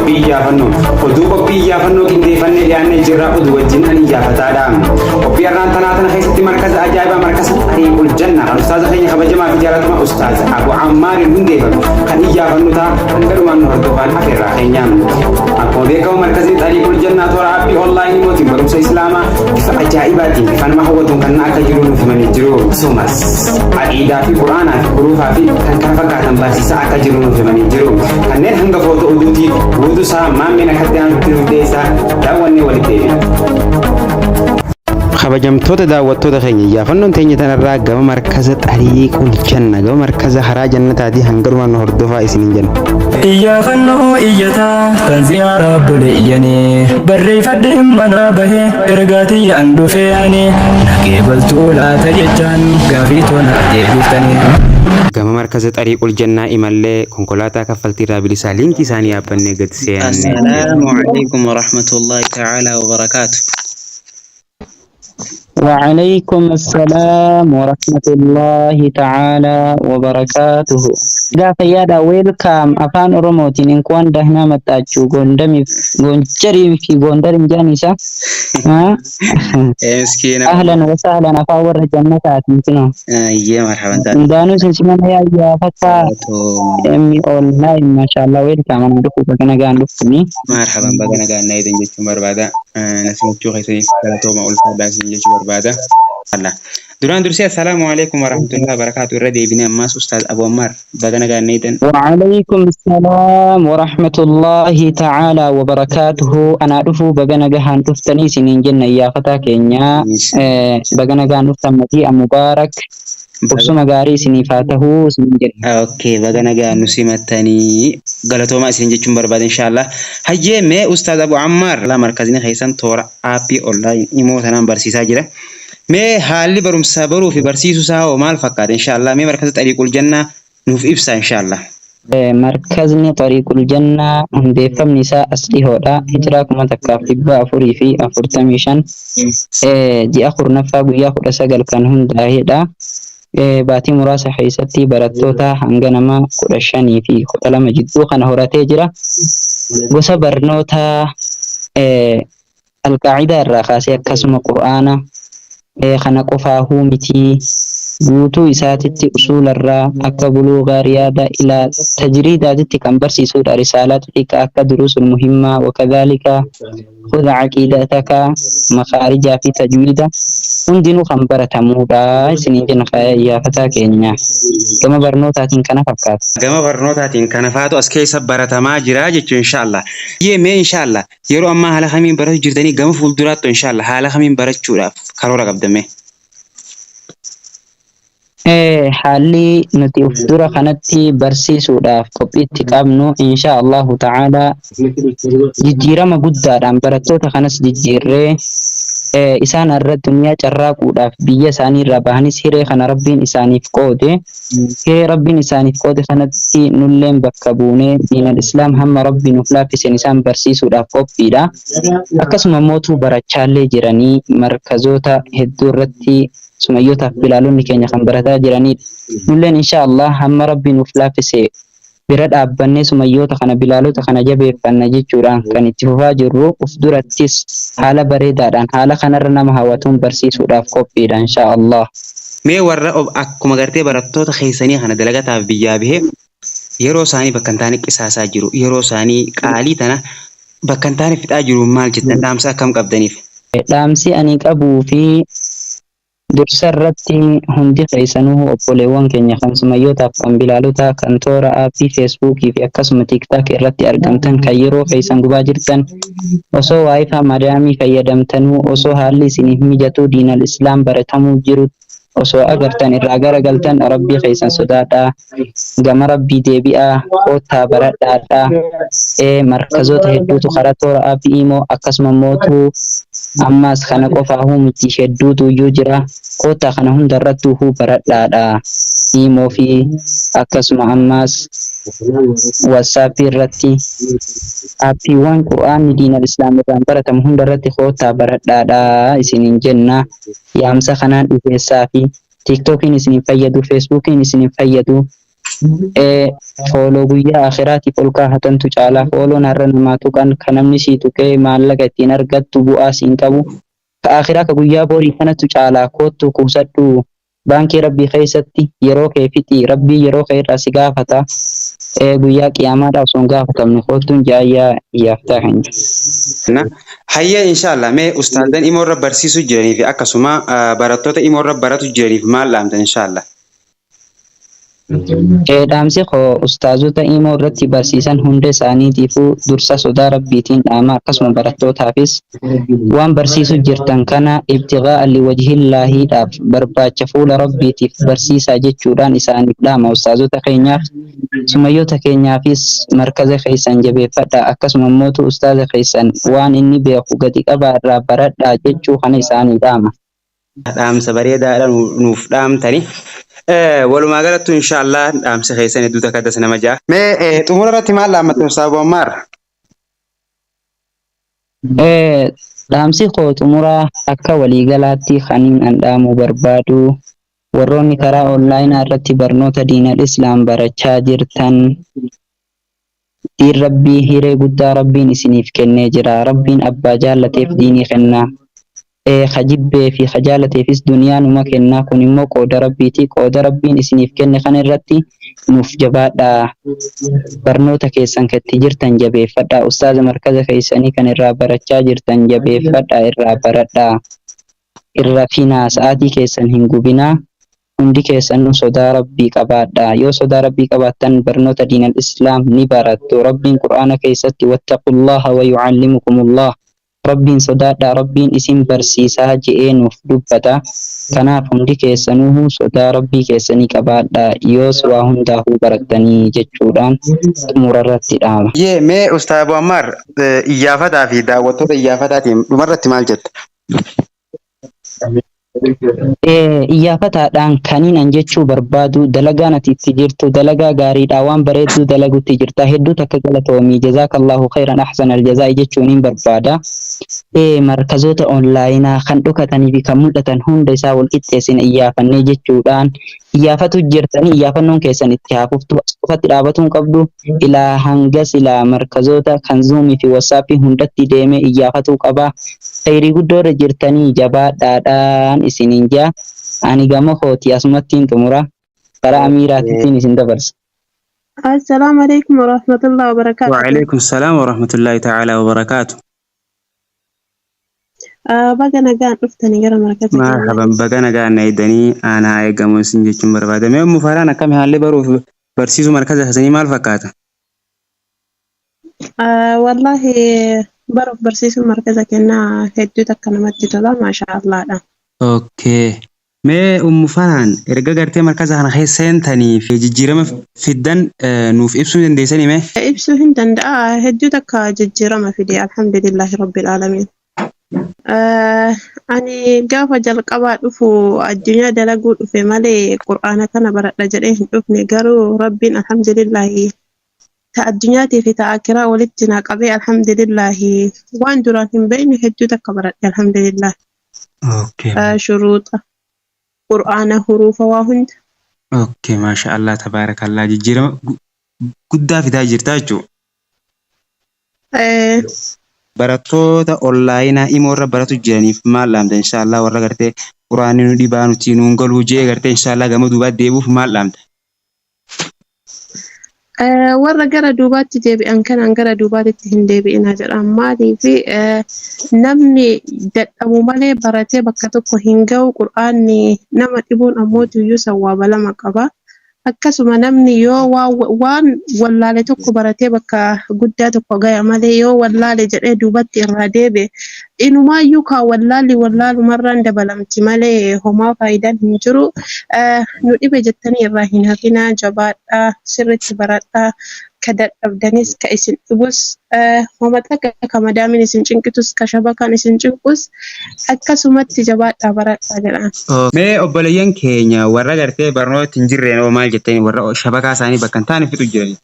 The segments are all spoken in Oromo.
Qophii Iyyaafannoo. Oduu qophii iyyaafannoo qindeeffannee dhiyaannee jirra oduu wajjin ani iyyaafataadha. Qophii har'aan tanaa tana keessatti markaza ajaa'ibaa markaza Xariiqul Janna kan ustaaza keenya kabajamaa fi jaalatamaa ustaaza Abu Ammaariin hundeeffame kan iyyaafannu ta'a hanga dhumaan nu hordofaan afeerraa keenya. Akkuma beekamu markazni Xariiqul Jannaa toora aappii onlaayinii mootiin barumsa Islaamaa bifa ajaa'ibaatiin bifa nama hawwatuun kan akka jiru nuuf himanii jiru. Akkasumas aqiidaa fi quraanaa fi huruufaa fi kan kana fakkaatan barsiisaa akka jiru nuuf himanii jiru. Kanneen hanga footoo oduutii guutuu isaa maammeen akkatti aanutti nuuf dhiyeessaa daawwannee walitti deebina. Kabajamtoota daawwattoota keenya iyyaafannoon teenya tanarraa gama markaza Xariiqul Janna gama markaza karaa jannataatii hanga dhumaan nu hordofaa isiniin jenna. Iyyaafannoo iyyataa tan ziyaaraa obboleeyyanii barreeffadhe manaa bahee ergaa tiyyaan dhufee ani naqee baltuu laata jechaan gaafii toona deebiftanii. Gama markaza Xariiqul Jannaa imallee konkolaataa kaffaltiirraa bilisaa liinkii isaanii yaabbannee gad seenne. Assalaamu alaikum warahmatullahi ta'ala wabarakaatu. وعليكم السلام ورحمة الله تعالى وبركاته Gaafa yaada welcome afaan Oromootiin እንኳን ደህና መጣችሁ ጎንደሚፍ ጎንጀሪም fi gondarim jedhan isa. Miskiina. Ahlan wa sahlan afaan warra jannataatiin kunoo. Iyyee marhaban taate. Hundaanuu isin simana yaayyaafachaa emmi online mashallah welcome ana dhufu baga nagaan dhuftanii. Marhaban baga nagaan na eedan jechuun barbaada. Na simachuu keessaniif galatooma ulfaadhaa isin jechuu barbaada. Allah. Duraan dursee assalaamu alaikum warahmatullahi wabarakaatu irra deebinee ammaas Ustaaz Abu Ammaar baga nagaan na eedan. وعليكم السلام ورحمة الله تعالى وبركاته أنا دفو بغنا جهان دفتني سنين جنة يا فتا كينيا بغنا جهان دفتن مجيء مبارك Qubsuma gaarii isiniif haa tahu isiniin jenna. Okay, baga nagaan nu simattanii galatoomaa isin jechuun barbaada inshaallah. Hayyee mee Ustaaz Abu Ammaar markazni keessan toora aappii online imoo tanaan barsiisaa jira. Mee haalli barumsa baruu fi barsiisuu isaa hoo maal fakkaata inshaallah. Mee markaza Xariiqul Jannaa nuuf ibsa inshaallah. Markazni Xariiqul Jannaa hundeeffamni isaa as dhihoodha. Hijiraa 1445 ji'a 10ffaa guyyaa 19 kan hundaa'edha. Baatii muraasa keessatti barattoota hanga nama 15 fi 12 jidduu kana horatee jira. Gosa barnootaa Alqaa'idaa irraa kaasee akkasuma Qur'aana kana qofaahuu mitii guutuu isaatitti usuularraa akka buluugaa riyaada ilaa tajriidaatitti kan barsiisuudha. Risaalaa xixiqqaa akka duruusul muhimmaa wakadhaalika khudha aqiidataka makaarijaa fi tajwiida hundinuu kan baratamuudha isiniin jenna iyyaafataa keenya gama barnootaatiin kana fakkaata. Gama barnootaatiin kana faatu as keessa baratamaa jira jechuun inshaallah. Yee mee inshaallah yeroo ammaa haala kamiin barachuu jirtanii gama fuulduraatti inshaallah haala kamiin barachuudhaaf karoora qabdame? Haalli nuti uf dura kanatti barsiisuudhaaf qophiitti qabnu insha Allahu ta'ala jijjiirama guddaadhaan barattoota kanas jijjiirree isaan irra duniyaa carraaquudhaaf biyya isaanii irraa bahanis hiree kana Rabbiin isaaniif qoode. Hiree Rabbiin isaaniif qoode kanatti nulleen bakka buunee diinal islaam hamma Rabbi nuuf laaffiseen isaan barsiisuudhaaf qophiidha. Akkasuma mootuu barachaallee jiranii markazoota hedduu irratti sumayyootaaf bilaalonni keenya kan barataa jiranidha. Nulleen insha Allah hamma Rabbi nuuf laaffise bira dhaabbannee sumayyoota kana bilaalota kana jabeeffanna jechuudhaan kan itti fufaa jirru uf durattis haala bareedaadhaan haala kanarra nama hawwatuun barsiisuudhaaf qophiidha insha Allah. Mee warra akkuma gartee barattoota keessanii kana dalagataaf biyyaa bahee yeroo isaanii bakka hin taane qisaasaa jiru yeroo isaanii qaalii tana bakka hin taane fixaa jiru maal jettan dhaamsa akkam qabdaniif? Dhaamsi ani qabuu fi dursa irratti hundi keessanuu obboleewwan keenya kan sumayyootaaf kan bilaalotaa kan toora aappii feesbuukii fi akkasuma tiiktaak irratti argamtan kan yeroo keessan gubaa jirtan osoo waayifaa madaamii fayyadamtanuu osoo haalli isiniif mijatuu diinal islaam baratamuu jiru osoo agartan irraa garagaltan Rabbii keessan sodaadhaa gama Rabbii deebi'aa koottaa baradhaadhaa markazoota hedduutu karaa toora aappii imoo akkasuma mootuu ammas kana qofaahuu miti hedduutu iyyuu jira koottaa kana hundarrattuu baradhaadha imoo fi akkasuma ammas watsaappii irratti aappiiwwan qur'aanni diinal islaam irraan baratamu hundarratti koottaa baradhaadha isiniin jenna. Yaamsa kanaan dhiheessaa fi tiiktookiin isinin fayyadu feesbuukiin isinin fayyadu Fooloo guyyaa akhiraatiif ol kaahatantu caalaa. Fooloon har'a namaa tuqan ka namni sii tuqee maallaqa ittiin argattu bu'aa siin qabu. Ka akhiraa ka guyyaa borii kanatu caalaa koottu kuusadhu. Baankii Rabbii keessatti yeroo kee fixi. Rabbii yeroo kee irraa si gaafata. Guyyaa qiyaamaadhaa osoo hin gaafatamne koottuun jaayyaa iyyaaftaa kan jedhu. Hayyee inshallah mee ustaazan imo irra barsiisuu jiranii fi akkasuma barattoota imo irra baratu jiraniif maal dhaamtan inshallah? Dhaamsi koo ustaazota imoo irratti barsiisan hunda isaaniitiifuu dursa sodaa Rabbiitiin dhaama akkasuma barattootaafis waan barsiisuu jirtan kana ibtighaa'a liwajhillaahiidhaaf barbaacha fuula Rabbiitiif barsiisaa jechuudhaan isaaniif dhaama ustaazota keenyaaf sumayyoota keenyaafis markaza keessan jabeeffadha akkasuma immootu ustaaza keessan waan inni beeku gadi qabaa irraa baradhaa jechuu kana isaanii dhaama. Dhaamsa bareedaadha nuuf dhaamtani. Walumaa galattu inshallah dhaamsa keessan hedduu takka das nama ja'a. Mee xumura irratti maal dhaammattan Ustaaz Abu Ammaar? Dhaamsi koo xumuraa akka waliigalaatti kaniin an dhaamuu barbaadu warroonni karaa onlaayinaa irratti barnoota diinal islaam barachaa jirtan diin Rabbii hiree guddaa Rabbiin isiniif kennee jira. Rabbiin abbaa jaallateef diinii kenna. Ka jibbee fi ka jaalateefis duniyaa numa kenna. Kun immoo qooda Rabbiiti. Qooda Rabbiin isiniif kenne kana irratti nuuf jabaadhaa. Barnoota keessan kan itti jirtan jabeeffadhaa. Ustaaza markaza keessanii kan irraa barachaa jirtan jabeeffadhaa irraa baradhaa. Irra finaa sa'aatii keessan hin gubinaa. Hundi keessanuu sodaa Rabbii qabaadhaa. Yoo sodaa Rabbii qabaattan barnoota diinal islaam ni barattu. Rabbiin Qur'aana keessatti wattaqullaha wa yu'allimukumullah. Rabbiin sodaadhaa Rabbiin isin barsiisaa je'ee nuuf dubbata. Kanaaf hundi keessanuu sodaa Rabbii keessanii qabaadhaa. Yoos waa hundaafuu barattanii jechuudhaan xumura irratti dhaama. Yee mee Ustaaz Abu Ammaar iyyaafataa fi daawwattoota iyyaafataatiin dhumarratti maal jetta? Iyyaafataadhaan kaniin an jechuu barbaadu dalagaan ati itti jirtu dalagaa gaariidha waan bareedduu dalagutti jirta hedduu takka galatoomii jazaakallahu khayran ahsan aljazaa'i jechuuniin barbaada. Markazoota onlaayinaa kan dhokatanii fi kan mul'atan hunda isaa wal qixxeessina iyyaafannee jechuudhaan iyyaafatu jirtanii iyyaafannoon keessan itti haa fuftu as qofatti dhaabatuu hin qabdu ilaa hanga silaa markazoota kan zuumii fi watsaappii hundatti deemee iyyaafatuu qaba. Kheyrii guddoo irra jirtanii jabaadhaadhaan isiniin jaa. Ani gama kooti asumattiin xumura. Karaa Amiiraatittiin isin dabarsa. Assalaamu alaikum warahmatullahi wabarakaatuh. Wa'alaikum salaam wa rahmatullahi ta'ala wa barakaatu. Baga nagaan dhuftanii gara markaza Marhaban keenyaatti. baga nagaan na eegdanii aanaa eegamu isin jechuun barbaada. Mee Ummu Farhaan akkami haalli baruuf barsiisuu markaza keessanii maal fakkaata? Wallaahi baruuf barsiisuun markaza keenyaa hedduu takka namatti tola maashaa Allaadha. Okay. Mee Ummu Farhaan erga gartee markaza kana keessa seentanii fi jijjiirama fiddan nuuf ibsuu ni dandeessanii mee? Ibsuu hin danda'a hedduu takka jijjiirama fide alhamdulillahi rabbil aalamiin. Ani gaafa jalqabaa dhufu addunyaa dalaguu dhufe malee qur'aana kana baradha jedhee hin dhufne garuu rabbiin alhamdulillahi ta addunyaatii fi ta akiraa walitti naa qabee alhamdulillahi waan duraan hin beekne hedduu takka baradhe alhamdulillah. Okay. Shuruuxa qur'aana huruufa waa hunda. Okay, maasha Allah tabaarakallah jijjiirama guddaa fidaa jirta jechuudha. Barattoota onlaayinaa imoo irra baratu jiraniif maal dhaamta inshaallah warra gartee quraanni nu dhibaa nuti nuun galuu jee gartee inshaallah gama duubaa deebi'uuf maal dhaamta? Warra gara duubaatti deebi'an kanaan gara duubaatti hin deebi'inaa jedha. Maaliif namni dadhabu malee baratee bakka tokko hin ga'u. Qur'aanni nama dhibuun ammoo tuyyuu sawwaaba lama qaba. Akkasuma namni yoo waan wallaale tokko baratee bakka guddaa tokko gaya malee yoo wallaale jedhee duubatti irraa deebi'e inumaayyuu kaa wallaalli wallaalumarraan dabalamti malee homaa faayidaan hin jiru. Nu dhibe jettanii irraa hin hafinaa jabaadhaa sirriitti baradhaa ka dadhabdanis ka isin dhibus homa takka ka madaamin isin cinqitus ka shabakaan isin cinqus akkasumatti jabaadhaa baradhaa jedhaan. Mee obboleeyyan keenya warra gartee barnoota hin jirreen hoo maal jettanii warra shabakaa isaanii bakka hin taane fixu jiranii?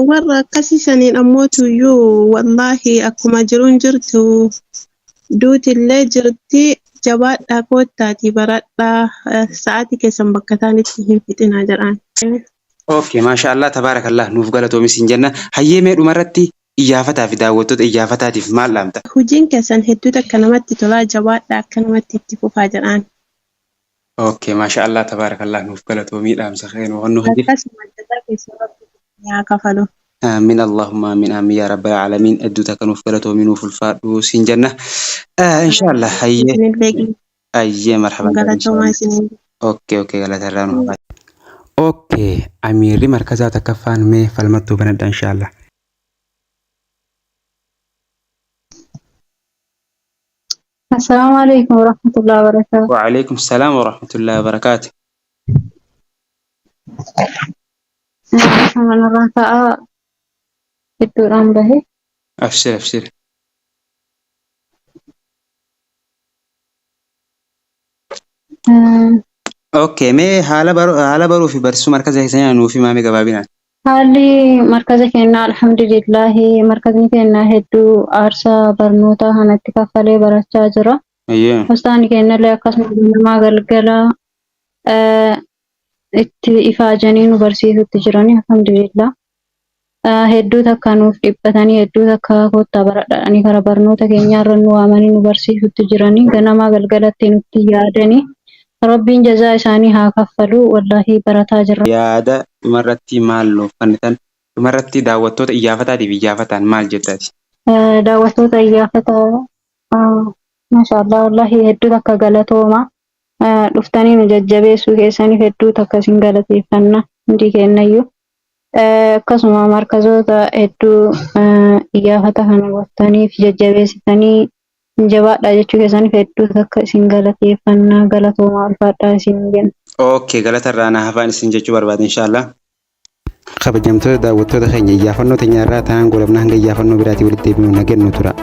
Warra akkasii saniin ammoo tuyyuu wallaahi akkuma jiruun jirtu duuti illee jirti. Jabaadhaa koottaatii baradhaa sa'aatii keessan bakka taanitti hin fixinaa jedhaan. Okay, maasha Allah, tabaarakallah, nuuf galatoomi siin jenna. Hayyee mee dhumarratti iyyaafataa fi daawwattoota iyyaafataatiif maal dhaamta? Hojiin keessan hedduu takka namatti tolaa jabaadhaa akkanumatti itti fufaa jedhaan. Okay, maasha Allah, tabaarakallah, nuuf galatoomii dhaamsa kee nu kennu keetiif. Akkasuma jazaa keessan rabbi isin haa kafalu. Aamin Allahumma aamin aamin yaa rabbal aalamiin hedduu takka nuuf galatoomii nuuf ulfaadhu siin jenna. Inshallah hayyee Isinillee hayyee marhaban galatoomaa isiniin. Okay okay galatarraa nuuf hafa. Okay amiirri markazaa takkaffaan mee falmattuu banadha inshallah. Assalaamu alaikum warahmatullahi wabarakatuh. Wa'alaikum salaam wa rahmatullahi wa barakaatu. Kanarraa ka'aa hedduudhaan bahe. Abshir abshir. Okay mee haala baruu haala baruu fi barsiisuu markaza keessanii nuuf himaa mee gabaabinaan. Haalli markaza keenyaa alhamdulillahi markazni keenya hedduu aarsaa barnootaa kanatti kaffalee barachaa jira. Ayyee. Ustaanni keenyallee akkasuma ganamaa galgala itti ifaajanii nu barsiisutti jirani alhamdulillah. Hedduu takka nuuf dhiphatanii hedduu takka kottaa baradhaadhanii karaa barnoota keenyaarra nu waamanii nu barsiisutti jiranii ganamaa galgalatti nutti yaadanii rabbiin jazaa isaanii haa kaffalu wallaahi barataa jirra. Yaada dhumarratti maal nuuf kennitan? Dhumarratti daawwattoota iyyaafataatiif iyyaafataan maal jettaati? Daawwattoota iyyaafataa maashaallah wallaahi hedduu takka galatooma. Dhuftanii nu jajjabeessuu keessaniif hedduu takka isin galateeffanna hundi keenyayyuu. Akkasuma markazoota hedduu iyyaafata kana gootaniif jajjabeessitanii jabaadhaa jechuu keessaniif hedduu takka isin galateeffanna galatoomaa ulfaadhaa isin jenna. Okay galatarraa na hafaan isin jechuu barbaada inshallah. Kabajamtoota daawwattoota keenya iyyaafannoo teenya irraa ta'an goolabna hanga iyyaafannoo biraatii walitti deebinu nagennu tura.